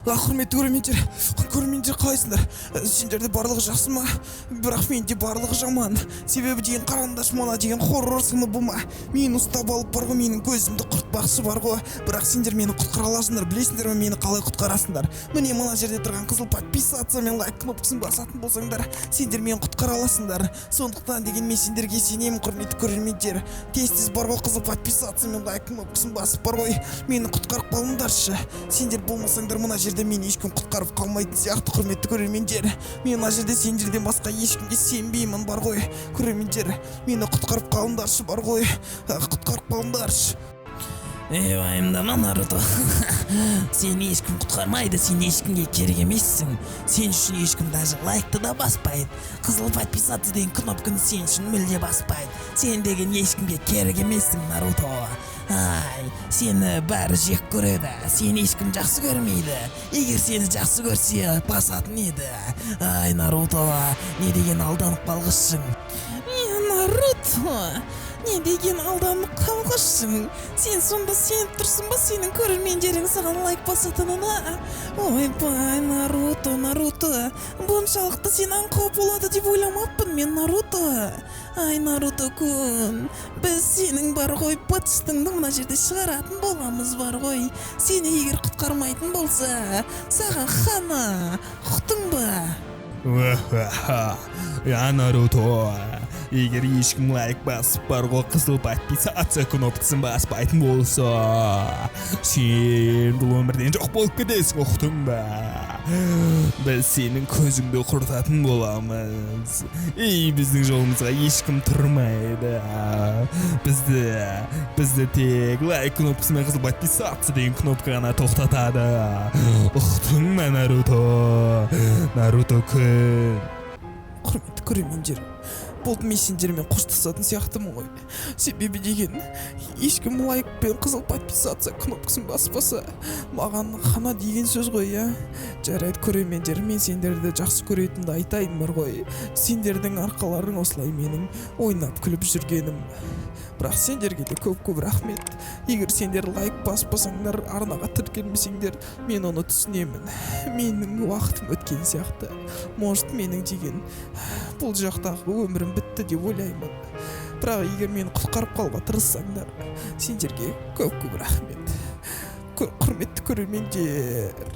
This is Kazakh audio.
Құрметті көрермендер, көрермендер, қалайсыңдар? Сендерде барлығы жақсы ма? Бірақ менде барлығы жаман. Себебі деген, қараңдаршы, мына деген хоррор сыныбыма мені ұстап алып бар ғой, менің көзімді құртпақшы бар ғой. Бірақ сендер мені құтқара аласыңдар. Білесіңдер ме, мені қалай құтқарасыңдар? Міне, мына жерде тұрған қызыл подписаться мен лайк кнопкасын басатын болсаңдар, сендер мені құтқара аласыңдар. Сондықтан деген мен сендерге сенемін. Құрметті көрермендер, тез тез бар ғой, қызыл подписаться мен лайк кнопкасын басып бар ғой, мені құтқарып қалыңдаршы. Сендер болмасаңдар, мына жерде мені ешкім құтқарып қалмайтын сияқты. Құрметті көрермендер, мен мына жерде сендерден басқа ешкімге сенбеймін бар ғой. Көрермендер, мені құтқарып қалыңдаршы бар ғой, құтқарып қалыңдаршы. Ей, уайымдама, Наруто, сені ешкім құтқармайды. Сен ешкімге керек емессің. Сен үшін ешкім даже лайкты да баспайды, қызыл подписаться деген кнопканы сен үшін мүлде баспайды. Сен деген ешкімге керек емессің, Наруто. Ай, сені бәрі жек көреді, сені ешкім жақсы көрмейді. Егер сені жақсы көрсе, басатын еді. Ай, Наруто, не деген алданып қалғышсың! Е, Наруто, не деген алданып қалғышсың! Сен сонда сеніп тұрсың ба сенің көрермендерің саған лайк басатынына? Ойбай, Наруто, Наруто, бұншалықты сен аңқау болады деп ойламаппын мен, Наруто. Ай, Наруто кун, біз сенің бар ғой, бытыштыңды мына жерде шығаратын боламыз бар ғой. Сені егер құтқармайтын болса, саған хана, ұқтың ба? Я, Наруто, егер ешкім лайк басып бар ғой, қызыл подписаться кнопкасын баспайтын болса, сен бұл өмірден жоқ болып кетесің, ұқтың ба? Біз сенің көзіңді құртатын боламыз. И біздің жолымызға ешкім тұрмайды. Бізді тек лайк кнопкасы мен қызыл подписаться деген кнопка ғана тоқтатады, ұқтың ба, Наруто, Наруто күн? Құрметті көрермендер, болды, мен сендермен қоштасатын сияқтымын ғой. Себебі деген ешкім лайк пен қызыл подписаться кнопкасын баспаса, маған хана деген сөз ғой, иә. Жарайды, көрермендер, мен сендерді жақсы көретінімді айтайын бар ғой. Сендердің арқаларың осылай менің ойнап күліп жүргенім. Бірақ сендерге де көп көп рахмет. Егер сендер лайк баспасаңдар, арнаға тіркелмесеңдер, мен оны түсінемін. Менің уақытым өткен сияқты. Может, менің деген бұл жақтағы өмірім бітті деп ойлаймын. Бірақ егер мені құтқарып қалуға тырыссаңдар, сендерге көп көп рахмет. Құрметті көрермендер.